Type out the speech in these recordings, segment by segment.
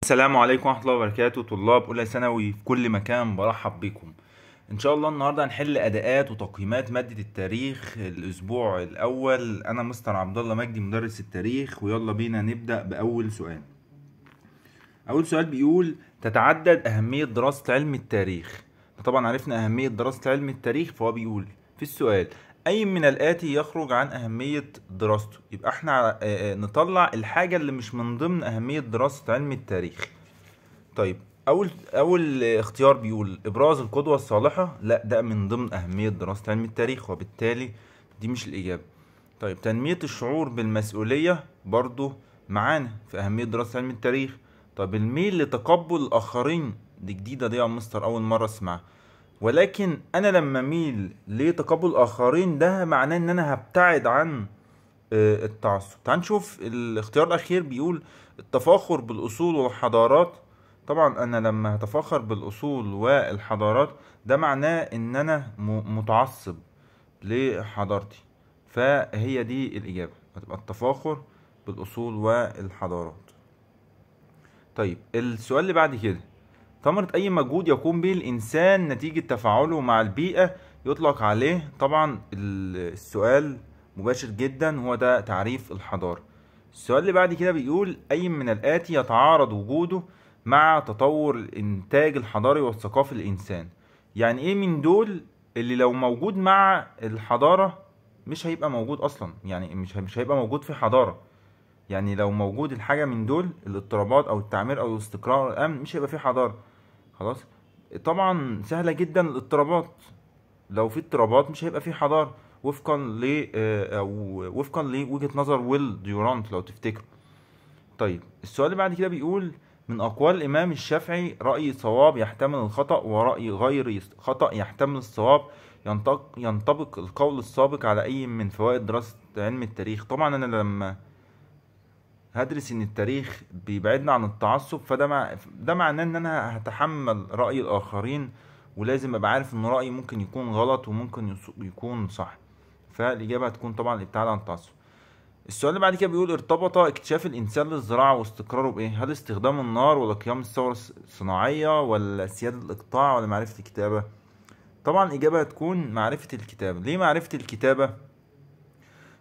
السلام عليكم ورحمة الله وبركاته. طلاب أولى ثانوي في كل مكان، برحب بكم. إن شاء الله النهاردة هنحل أداءات وتقييمات مادة التاريخ الأسبوع الأول. أنا مستر عبد الله مجدي مدرس التاريخ، ويلا بينا نبدأ بأول سؤال. أول سؤال بيقول: تتعدد أهمية دراسة علم التاريخ. طبعا عرفنا أهمية دراسة علم التاريخ، فهو بيقول في السؤال: أي من الآتي يخرج عن أهمية دراسته؟ يبقى احنا نطلع الحاجة اللي مش من ضمن أهمية دراسة علم التاريخ. طيب أول اختيار بيقول إبراز القدوة الصالحة، لا ده من ضمن أهمية دراسة علم التاريخ، وبالتالي دي مش الإجابة. طيب تنمية الشعور بالمسؤولية برضو معانا في أهمية دراسة علم التاريخ. طب الميل لتقبل الآخرين، دي جديدة دي يا مستر، أول مرة أسمعها. ولكن انا لما اميل لتقبل الاخرين ده معناه ان انا هبتعد عن التعصب. تعال نشوف الاختيار الاخير بيقول التفاخر بالاصول والحضارات. طبعا انا لما هتفاخر بالاصول والحضارات ده معناه ان انا متعصب لحضارتي، فهي دي الاجابه، هتبقى التفاخر بالاصول والحضارات. طيب السؤال اللي بعد كده: ثمرة أي مجهود يقوم به الإنسان نتيجة تفاعله مع البيئة يطلق عليه. طبعا السؤال مباشر جدا، هو ده تعريف الحضارة. السؤال اللي بعد كده بيقول: أي من الآتي يتعارض وجوده مع تطور الإنتاج الحضاري والثقافي للإنسان؟ يعني إيه من دول اللي لو موجود مع الحضارة مش هيبقى موجود أصلا، يعني مش هيبقى موجود في حضارة. يعني لو موجود الحاجة من دول، الاضطرابات أو التعمير أو الاستقرار أو الأمن، مش هيبقى في حضارة. خلاص طبعا سهلة جدا الاضطرابات، لو في اضطرابات مش هيبقى في حضارة، وفقا ل أو وفقا لوجهة نظر ويل ديورانت لو تفتكروا. طيب السؤال اللي بعد كده بيقول: من أقوال الإمام الشافعي رأي صواب يحتمل الخطأ ورأي غير خطأ يحتمل الصواب، ينطبق القول السابق على أي من فوائد دراسة علم التاريخ؟ طبعا أنا لما هدرس ان التاريخ بيبعدنا عن التعصب، فده ده معناه ان انا هتحمل رأي الاخرين، ولازم ابقى عارف ان رأيي ممكن يكون غلط وممكن يكون صح، فالاجابة هتكون طبعا الابتعاد عن التعصب. السؤال اللي بعد كده بيقول: ارتبط اكتشاف الانسان للزراعة واستقراره بايه؟ هل استخدام النار ولا قيام الثورة الصناعية ولا سيادة الاقطاع ولا معرفة الكتابة؟ طبعا الاجابة هتكون معرفة الكتابة. ليه معرفة الكتابة؟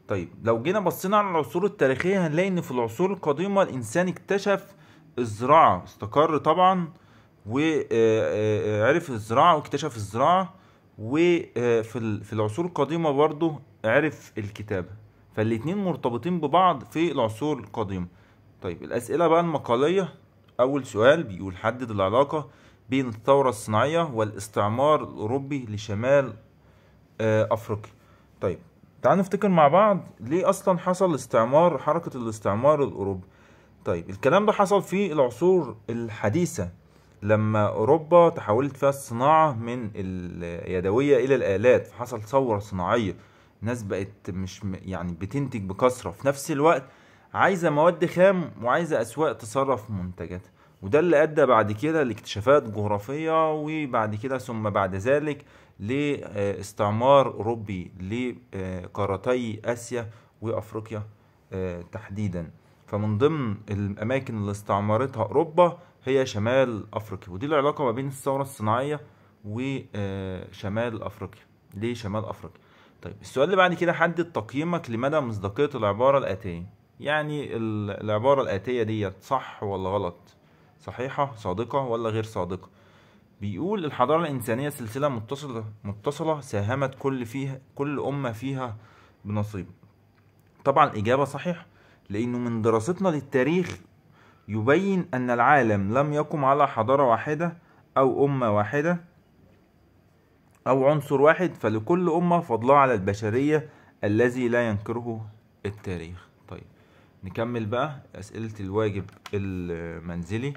طيب لو جينا بصينا على العصور التاريخية هنلاقي ان في العصور القديمة الانسان اكتشف الزراعة، استقر طبعا وعرف الزراعة واكتشف الزراعة، وفي العصور القديمة برضو عرف الكتابة، فالاتنين مرتبطين ببعض في العصور القديمة. طيب الاسئلة بقى المقالية. اول سؤال بيقول: حدد العلاقة بين الثورة الصناعية والاستعمار الاوروبي لشمال افريقيا. طيب تعالوا نفتكر مع بعض ليه اصلا حصل استعمار، حركة الاستعمار الاوروبي. طيب الكلام ده حصل في العصور الحديثة لما اوروبا تحولت فيها الصناعة من اليدوية الى الالات، فحصل ثورة صناعية، الناس بقت مش يعني بتنتج بكثرة، في نفس الوقت عايزة مواد خام وعايزة اسواق تصرف منتجاتها، وده اللي ادى بعد كده لاكتشافات جغرافية، وبعد كده ثم بعد ذلك لاستعمار أوروبي لقارتي آسيا وأفريقيا تحديدا. فمن ضمن الأماكن اللي استعمرتها أوروبا هي شمال أفريقيا، ودي العلاقة ما بين الثورة الصناعية وشمال أفريقيا. ليه شمال أفريقيا؟ طيب السؤال اللي بعد كده: حدد تقييمك لمدى مصداقية العبارة الآتية. يعني العبارة الآتية دي صح ولا غلط؟ صحيحة صادقة ولا غير صادقة؟ بيقول: الحضارة الإنسانية سلسلة متصلة ساهمت كل أمة فيها بنصيب. طبعا الإجابة صحيحة، لأنه من دراستنا للتاريخ يبين أن العالم لم يقم على حضارة واحدة أو أمة واحدة أو عنصر واحد، فلكل أمة فضلها على البشرية الذي لا ينكره التاريخ. طيب نكمل بقى أسئلة الواجب المنزلي.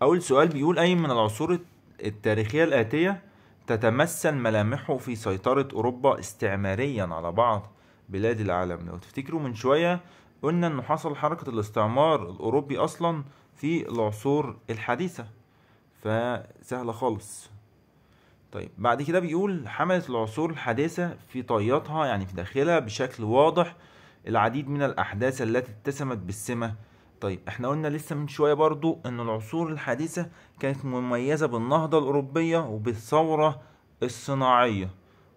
أول سؤال بيقول: أي من العصور التاريخية الآتية تتمثل ملامحه في سيطرة أوروبا استعماريا على بعض بلاد العالم؟ لو تفتكروا من شوية قلنا إنه حصل حركة الاستعمار الأوروبي أصلا في العصور الحديثة، فسهلة خالص. طيب بعد كده بيقول: حملت العصور الحديثة في طياتها، يعني في داخلها بشكل واضح، العديد من الأحداث التي اتسمت بالسمة طيب احنا قلنا لسه من شوية برضو ان العصور الحديثة كانت مميزة بالنهضة الأوروبية وبالثورة الصناعية،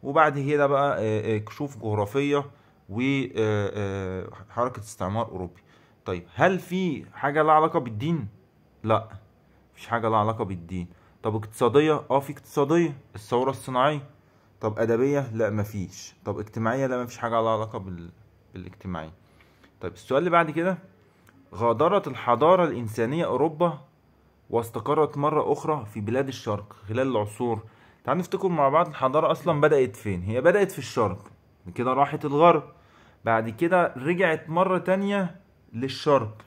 وبعد كده بقى كشوف جغرافية وحركة استعمار أوروبي. طيب هل في حاجة لها علاقة بالدين؟ لا، مفيش حاجة لها علاقة بالدين. طب اقتصادية؟ في اقتصادية، الثورة الصناعية. طب أدبية؟ لا مفيش. طب اجتماعية؟ لا مفيش حاجة لها علاقة بالاجتماعية. طيب السؤال اللي بعد كده، غادرت الحضارة الإنسانية أوروبا واستقرت مرة أخرى في بلاد الشرق خلال العصور. تعالوا نفتكر مع بعض الحضارة أصلا بدأت فين؟ هي بدأت في الشرق، كده راحت الغرب، بعد كده رجعت مرة تانية للشرق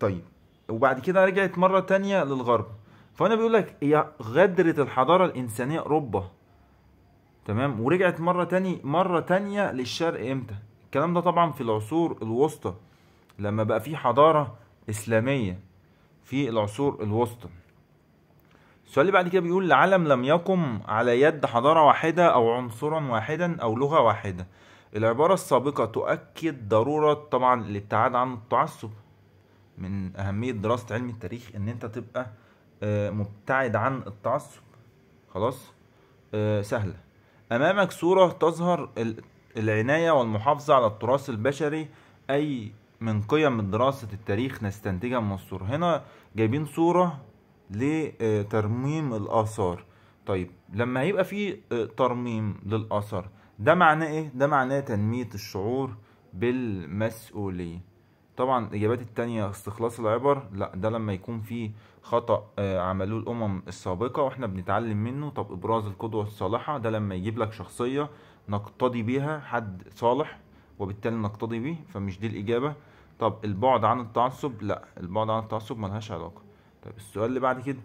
طيب، وبعد كده رجعت مرة تانية للغرب. فأنا بيقول لك هي غادرت الحضارة الإنسانية أوروبا، تمام، ورجعت مرة تانية للشرق. إمتى؟ الكلام ده طبعا في العصور الوسطى، لما بقى في حضارة إسلامية في العصور الوسطى. السؤال اللي بعد كده بيقول العالم لم يقم على يد حضارة واحدة أو عنصرا واحدا أو لغة واحدة. العبارة السابقة تؤكد ضرورة طبعا الابتعاد عن التعصب. من أهمية دراسة علم التاريخ إن أنت تبقى مبتعد عن التعصب. خلاص، سهلة. أمامك صورة تظهر العناية والمحافظة على التراث البشري، أي من قيم دراسة التاريخ نستنتجها من الصورة. هنا جايبين صورة لترميم الآثار. طيب لما هيبقى في ترميم للآثار ده معناه إيه؟ ده معناه تنمية الشعور بالمسؤولية. طبعا الإجابات التانية استخلاص العبر، لا ده لما يكون في خطأ عملوه الأمم السابقة وإحنا بنتعلم منه. طب إبراز القدوة الصالحة، ده لما يجيب لك شخصية نقتدي بيها، حد صالح وبالتالي نقتدي بيه، فمش دي الإجابة. طب البعد عن التعصب، لا البعد عن التعصب ملهاش علاقة. طيب السؤال اللي بعد كده،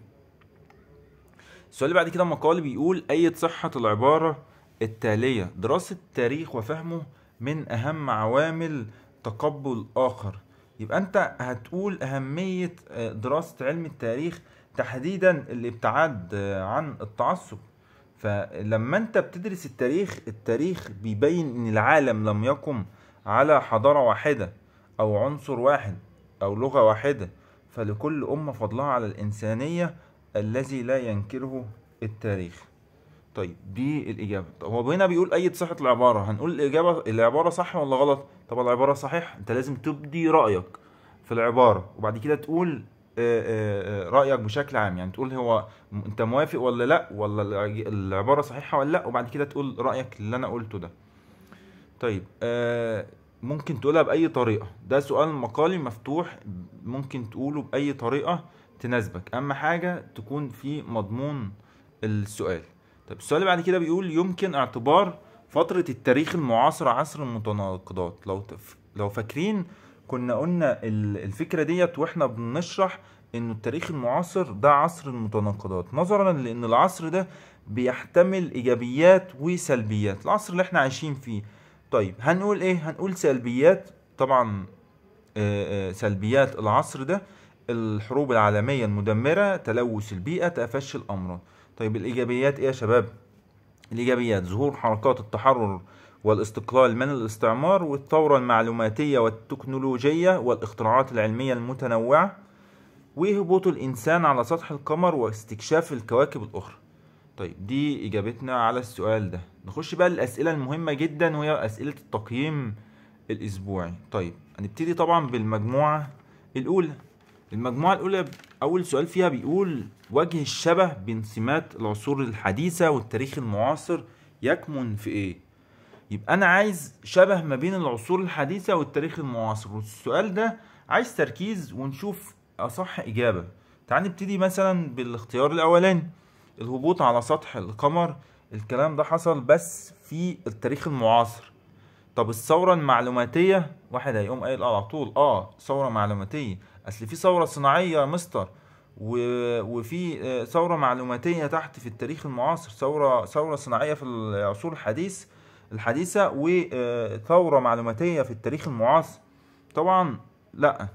السؤال اللي بعد كده مقال بيقول أية صحة العبارة التالية: دراسة التاريخ وفهمه من أهم عوامل تقبل آخر. يبقى أنت هتقول أهمية دراسة علم التاريخ تحديدا الابتعاد عن التعصب. فلما أنت بتدرس التاريخ، التاريخ بيبين أن العالم لم يقم على حضارة واحدة أو عنصر واحد أو لغة واحدة، فلكل أمة فضلها على الإنسانية الذي لا ينكره التاريخ. طيب دي الإجابة. طب هو هنا بيقول أي صحة العبارة، هنقول الإجابة العبارة صح ولا غلط؟ طب العبارة صحيح، أنت لازم تبدي رأيك في العبارة وبعد كده تقول رأيك بشكل عام، يعني تقول هو أنت موافق ولا لأ، ولا العبارة صحيحة ولا لأ، وبعد كده تقول رأيك اللي أنا قلته ده. طيب ممكن تقولها بأي طريقة، ده سؤال مقالي مفتوح، ممكن تقوله بأي طريقة تناسبك، أهم حاجة تكون في مضمون السؤال. طيب السؤال اللي بعد كده بيقول يمكن اعتبار فترة التاريخ المعاصر عصر المتناقضات. لو فاكرين كنا قلنا الفكرة ديت واحنا بنشرح انه التاريخ المعاصر ده عصر المتناقضات، نظرا لان العصر ده بيحتمل ايجابيات وسلبيات، العصر اللي احنا عايشين فيه. طيب هنقول ايه؟ هنقول سلبيات، طبعا سلبيات العصر ده الحروب العالمية المدمرة، تلوث البيئة، تفشي الأمراض. طيب الإيجابيات إيه يا شباب؟ الإيجابيات ظهور حركات التحرر والاستقلال من الاستعمار، والثورة المعلوماتية والتكنولوجية والاختراعات العلمية المتنوعة، وهبوط الإنسان على سطح القمر واستكشاف الكواكب الأخرى. طيب دي إجابتنا على السؤال ده. نخش بقى للأسئلة المهمة جدا وهي أسئلة التقييم الأسبوعي. طيب هنبتدي طبعا بالمجموعة الأولى. المجموعة الأولى أول سؤال فيها بيقول وجه الشبه بين سمات العصور الحديثة والتاريخ المعاصر يكمن في إيه؟ يبقى أنا عايز شبه ما بين العصور الحديثة والتاريخ المعاصر، والسؤال ده عايز تركيز ونشوف أصح إجابة. تعال نبتدي مثلا بالاختيار الأولاني، الهبوط على سطح القمر، الكلام ده حصل بس في التاريخ المعاصر. طب الثورة المعلوماتية، واحد هيقوم قايل على طول ثورة معلوماتية، اصل في ثورة صناعية يا مستر، وفي ثورة معلوماتية تحت في التاريخ المعاصر، ثورة صناعية في العصور الحديثة وثورة معلوماتية في التاريخ المعاصر. طبعا لا،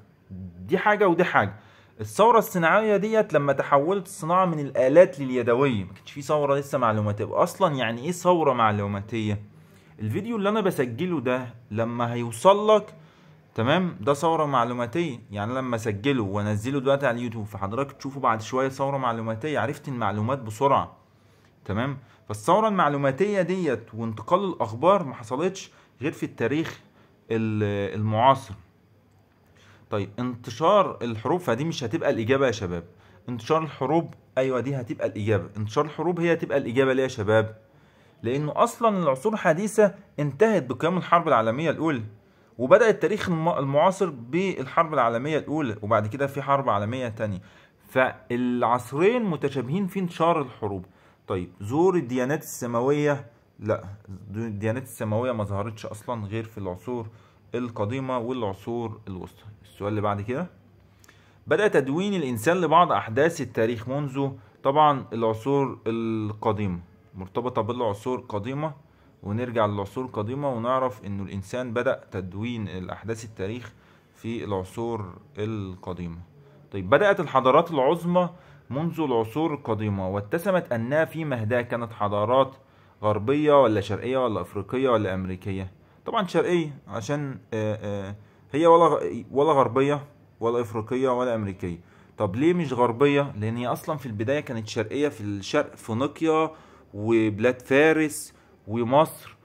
دي حاجة ودي حاجة. الثورة الصناعية ديت لما تحولت الصناعة من الآلات لليدوية، ما كانش في ثورة لسه معلوماتية اصلا. يعني ايه ثورة معلوماتية؟ الفيديو اللي انا بسجله ده لما هيوصل لك، تمام، ده ثورة معلوماتية. يعني لما اسجله وانزله دلوقتي على اليوتيوب فحضرتك تشوفه بعد شوية ثورة معلوماتية، عرفت المعلومات بسرعة. تمام، فالثورة المعلوماتية ديت وانتقال الأخبار ما حصلتش غير في التاريخ المعاصر. طيب انتشار الحروب، فدي مش هتبقى الإجابة يا شباب. انتشار الحروب، أيوة دي هتبقى الإجابة. انتشار الحروب هي هتبقى الإجابة ليه يا شباب؟ لأنه أصلا العصور الحديثة انتهت بقيام الحرب العالمية الأولى، وبدأ التاريخ المعاصر بالحرب العالمية الأولى، وبعد كده في حرب عالمية تانية، فالعصرين متشابهين في انتشار الحروب. طيب ظهور الديانات السماوية، لا الديانات السماوية ما ظهرتش أصلا غير في العصور القديمة والعصور الوسطى. السؤال اللي بعد كده، بدأ تدوين الإنسان لبعض أحداث التاريخ منذ طبعا العصور القديمة، مرتبطة بالعصور القديمة، ونرجع للعصور القديمة ونعرف إنه الإنسان بدأ تدوين الأحداث التاريخ في العصور القديمة. طيب بدأت الحضارات العظمى منذ العصور القديمة، واتسمت أنها في مهدها كانت حضارات غربية ولا شرقية ولا أفريقية ولا أمريكية؟ طبعا شرقية، عشان هي ولا غربية ولا أفريقية ولا أمريكية. طب ليه مش غربية؟ لأن هي أصلا في البداية كانت شرقية، في الشرق فينيقيا وبلاد فارس ومصر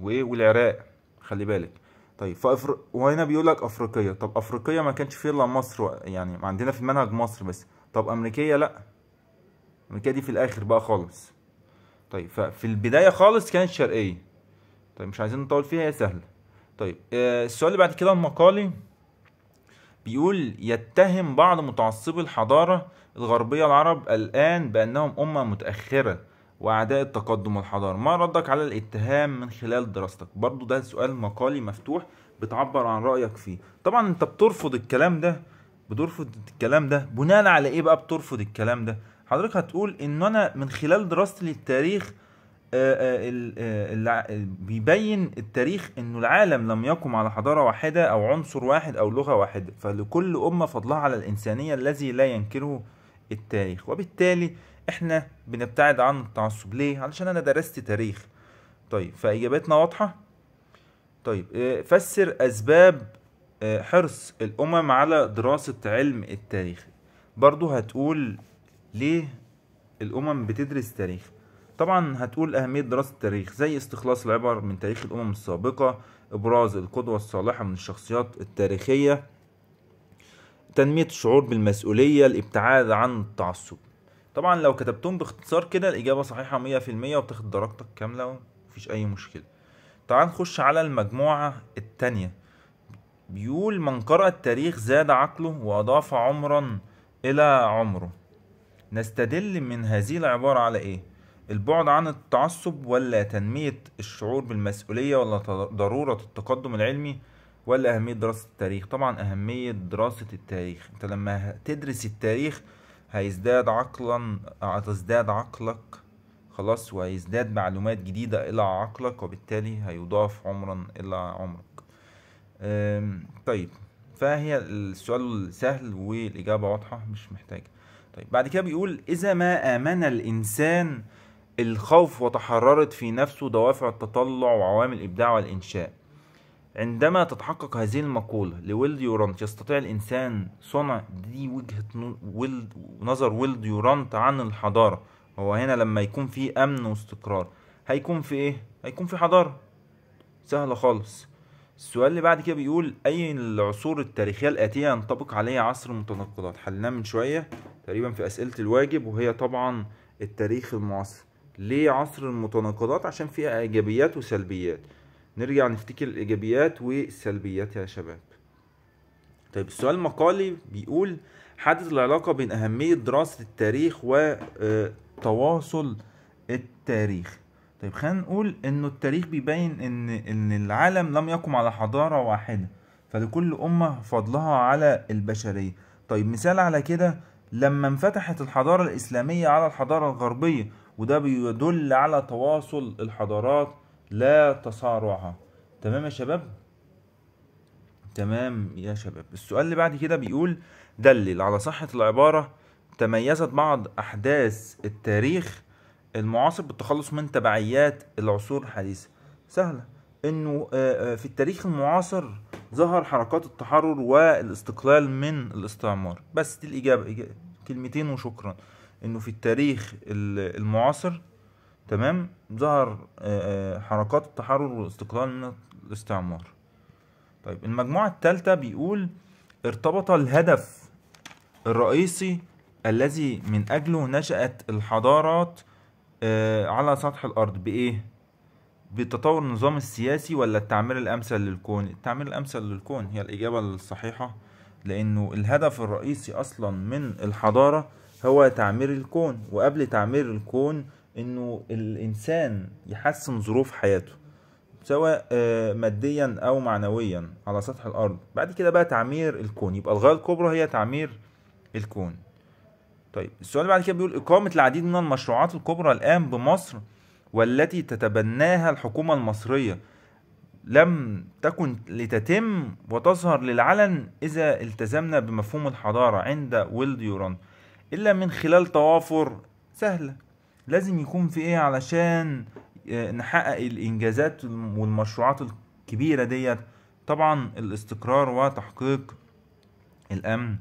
والعراق، خلي بالك. طيب وهنا بيقول لك افريقية. طب افريقية ما كانش فيه الا مصر، يعني عندنا في المنهج مصر بس. طب امريكية لا، امريكية دي في الاخر بقى خالص. طيب ففي البداية خالص كانت شرقية. طيب مش عايزين نطول فيها، هي سهلة. طيب السؤال اللي بعد كده المقالي بيقول يتهم بعض متعصبي الحضارة الغربية العرب الآن بأنهم أمة متأخرة وأعداء التقدم والحضارة، ما ردك على الاتهام من خلال دراستك؟ برضو ده سؤال مقالي مفتوح بتعبر عن رأيك فيه. طبعا انت بترفض الكلام ده، بترفض الكلام ده بناء على ايه بقى بترفض الكلام ده؟ حضرتك هتقول ان انا من خلال دراستي للتاريخ بيبين التاريخ انه العالم لم يقم على حضارة واحدة او عنصر واحد او لغة واحدة، فلكل أمة فضلها على الإنسانية الذي لا ينكره التاريخ، وبالتالي احنا بنبتعد عن التعصب. ليه؟ علشان انا درست تاريخ. طيب فإجابتنا واضحة. طيب فسر أسباب حرص الأمم على دراسة علم التاريخ. برضو هتقول ليه الأمم بتدرس تاريخ؟ طبعا هتقول أهمية دراسة التاريخ زي استخلاص العبر من تاريخ الأمم السابقة، إبراز القدوة الصالحة من الشخصيات التاريخية، تنمية الشعور بالمسؤولية، الابتعاد عن التعصب. طبعا لو كتبتهم باختصار كده الإجابة صحيحة 100% وبتاخد درجتك كاملة ومفيش أي مشكلة. تعال نخش على المجموعة التانية. بيقول من قرأ التاريخ زاد عقله وأضاف عمرا إلى عمره. نستدل من هذه العبارة على إيه؟ البعد عن التعصب، ولا تنمية الشعور بالمسؤولية، ولا ضرورة التقدم العلمي، ولا أهمية دراسة التاريخ؟ طبعا أهمية دراسة التاريخ. أنت لما تدرس التاريخ هيزداد عقلا، هتزداد عقلك خلاص، وهيزداد معلومات جديدة إلى عقلك، وبالتالي هيضاف عمرا إلى عمرك. طيب فهي السؤال سهل والإجابة واضحة، مش محتاجة. طيب بعد كده بيقول إذا ما آمن الإنسان الخوف وتحررت في نفسه دوافع التطلع وعوامل الإبداع والإنشاء. عندما تتحقق هذه المقولة لويل ديورانت يستطيع الإنسان صنع، دي وجهة نظر ويل ديورانت عن الحضارة. هو هنا لما يكون في أمن واستقرار هيكون في إيه؟ هيكون في حضارة. سهلة خالص. السؤال اللي بعد كده بيقول أي العصور التاريخية الآتية ينطبق عليها عصر المتناقضات؟ حلناه من شوية تقريبا في أسئلة الواجب، وهي طبعا التاريخ المعاصر. ليه عصر المتناقضات؟ عشان فيها إيجابيات وسلبيات. نرجع نفتكر الإيجابيات والسلبيات يا شباب. طيب السؤال المقالي بيقول حدد العلاقة بين أهمية دراسة التاريخ وتواصل التاريخ. طيب خلينا نقول إنه التاريخ بيبين إن العالم لم يقم على حضارة واحدة، فلكل أمة فضلها على البشرية. طيب مثال على كده لما انفتحت الحضارة الإسلامية على الحضارة الغربية، وده بيدل على تواصل الحضارات لا تصارعها. تمام يا شباب؟ تمام يا شباب. السؤال اللي بعد كده بيقول دلل على صحة العبارة تميزت بعض أحداث التاريخ المعاصر بالتخلص من تبعيات العصور الحديثة. سهلة، انه في التاريخ المعاصر ظهر حركات التحرر والاستقلال من الاستعمار. بس دي الإجابة، كلمتين وشكرا. انه في التاريخ المعاصر، تمام، ظهر حركات التحرر والاستقلال من الاستعمار. طيب المجموعة الثالثة بيقول ارتبط الهدف الرئيسي الذي من أجله نشأت الحضارات على سطح الأرض بإيه؟ بتطور النظام السياسي ولا التعمير الأمثل للكون؟ التعمير الأمثل للكون هي الإجابة الصحيحة، لأنه الهدف الرئيسي أصلا من الحضارة هو تعمير الكون، وقبل تعمير الكون إنه الإنسان يحسن ظروف حياته سواء ماديا أو معنويا على سطح الأرض. بعد كده بقى تعمير الكون، يبقى الغاية الكبرى هي تعمير الكون. طيب السؤال بعد كده بيقول إقامة العديد من المشروعات الكبرى الآن بمصر والتي تتبناها الحكومة المصرية لم تكن لتتم وتظهر للعلن إذا التزمنا بمفهوم الحضارة عند ويل ديورانت إلا من خلال توافر. سهلة، لازم يكون في إيه علشان نحقق الإنجازات والمشروعات الكبيرة ديت؟ طبعا الاستقرار وتحقيق الأمن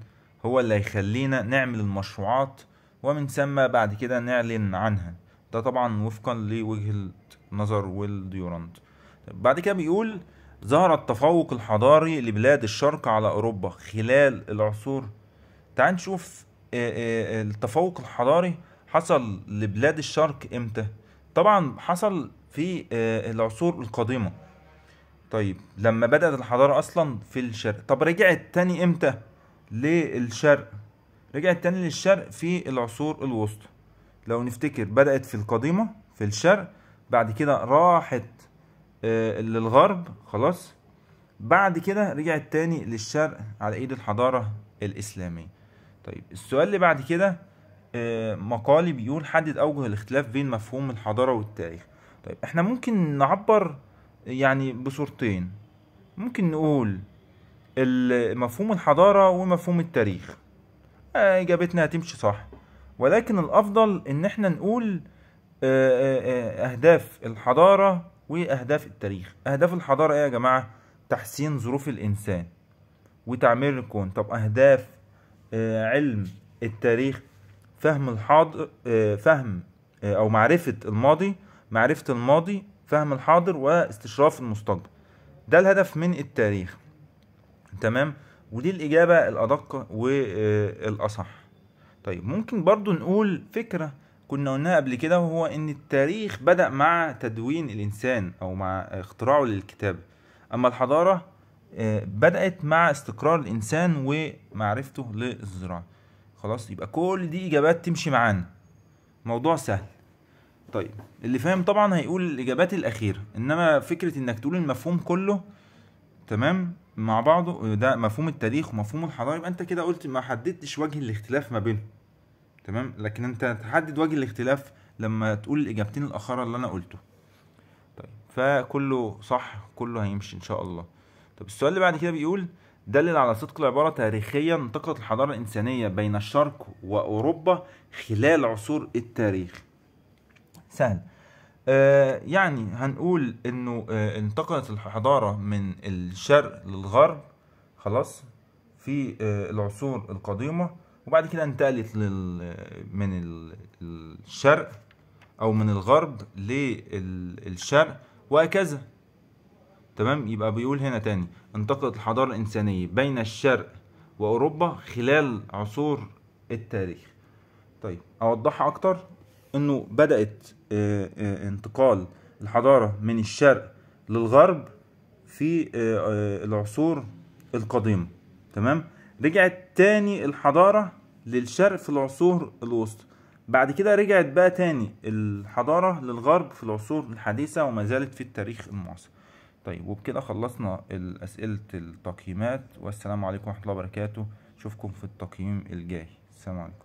هو اللي هيخلينا نعمل المشروعات ومن ثم بعد كده نعلن عنها. ده طبعا وفقا لوجهة نظر ويل ديورانت. بعد كده بيقول ظهر التفوق الحضاري لبلاد الشرق على أوروبا خلال العصور. تعال نشوف التفوق الحضاري حصل لبلاد الشرق امتى؟ طبعا حصل في العصور القديمة. طيب لما بدأت الحضارة أصلا في الشرق. طب رجعت تاني امتى للشرق؟ رجعت تاني للشرق في العصور الوسطى. لو نفتكر بدأت في القديمة في الشرق، بعد كده راحت للغرب، خلاص، بعد كده رجعت تاني للشرق على ايد الحضارة الإسلامية. طيب السؤال اللي بعد كده مقالي بيقول حدد أوجه الاختلاف بين مفهوم الحضارة والتاريخ. طيب احنا ممكن نعبر يعني بصورتين، ممكن نقول مفهوم الحضارة ومفهوم التاريخ، إجابتنا هتمشي صح، ولكن الأفضل إن احنا نقول أهداف الحضارة وأهداف التاريخ. أهداف الحضارة إيه يا جماعة؟ تحسين ظروف الإنسان وتعمير الكون. طب أهداف علم التاريخ فهم الحاضر، فهم أو معرفة الماضي، معرفة الماضي، فهم الحاضر، واستشراف المستقبل. ده الهدف من التاريخ، تمام، ودي الإجابة الأدق والأصح. طيب ممكن برضو نقول فكرة كنا قلناها قبل كده، وهو إن التاريخ بدأ مع تدوين الإنسان أو مع اختراعه للكتابة، أما الحضارة بدأت مع استقرار الإنسان ومعرفته للزراعة. خلاص، يبقى كل دي إجابات تمشي معانا، موضوع سهل. طيب اللي فاهم طبعا هيقول الإجابات الأخيرة، إنما فكرة إنك تقول المفهوم كله تمام مع بعضه، ده مفهوم التاريخ ومفهوم الحضارة، يبقى أنت كده قلت ما حددتش وجه الاختلاف ما بينهم، تمام، لكن أنت تحدد وجه الاختلاف لما تقول الإجابتين الأخرى اللي أنا قلته. طيب فكله صح، كله هيمشي إن شاء الله. طب السؤال اللي بعد كده بيقول دلل على صدق العبارة تاريخيا انتقلت الحضارة الإنسانية بين الشرق وأوروبا خلال عصور التاريخ. سهل، يعني هنقول إنه انتقلت الحضارة من الشرق للغرب، خلاص، في العصور القديمة، وبعد كده انتقلت من الشرق أو من الغرب للشرق وهكذا، تمام. يبقى بيقول هنا تاني انتقلت الحضارة الإنسانية بين الشرق وأوروبا خلال عصور التاريخ. طيب أوضحها أكتر، إنه بدأت انتقال الحضارة من الشرق للغرب في العصور القديمة، تمام، رجعت تاني الحضارة للشرق في العصور الوسطى، بعد كده رجعت بقى تاني الحضارة للغرب في العصور الحديثة وما زالت في التاريخ المعاصر. طيب وبكده خلصنا أسئلة التقييمات، والسلام عليكم ورحمة الله وبركاته. أشوفكم في التقييم الجاي. السلام عليكم.